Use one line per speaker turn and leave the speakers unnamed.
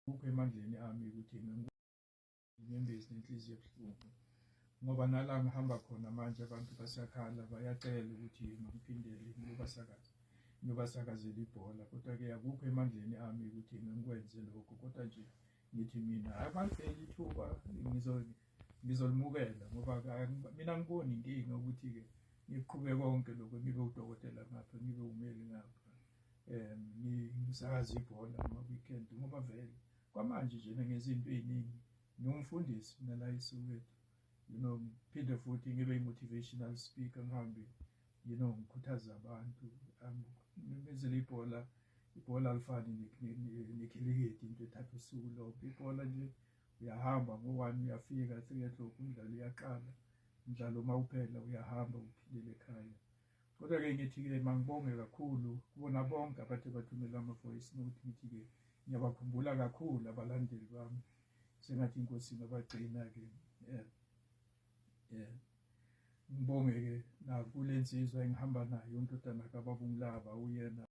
Akukho emandleni ami ukuthi inyembezi nenhliziyo ebuhlungu ngoba nala ngihamba khona manje abantu basakhala, bayacela ukuthi mangiphindele ngiyobasakaza, ngiyobasakazela ibhola. Kodwa-ke akukho emandleni ami ukuthi ngikwenze lokho, kodwa nje ngithi mina abangicela ithuba ngizolimukela ngoba mina ngiboni inkinga ukuthi-ke ngiqhube konke lokho, ngibe udokotela ngapha, ngibe umeli ngapha, ngisakaza ibhola ngama-weekend ngoba vele kwamanje njena ngezinto ey'ningi ngiwumfundisi mina la eSoweto, ngiphinde futhi ngibe i-motivational speaker, ngihambe ngikhuthaze abantu, ngimemezele ibhola. Ibhola alifani nekhilikithi, into ethatha usuku lonke. Ibhola nje uyahamba ngo-1, uyafika 3 o'clock, umdlalo uyaqala, umdlalo uma uphela uyahamba uphindele ekhaya. Kodwa-ke ngithi-ke mangibonge kakhulu kubona bonke abathe bathumela ama-voice note. Ngithi-ke ngiyabakhumbula kakhulu abalandeli bami, sengathi inkosi ingabagcina-ke. Yeah. Ngibonge-ke nakule nsizwa engihamba nayo, indodana kababa uMlaba, uyena.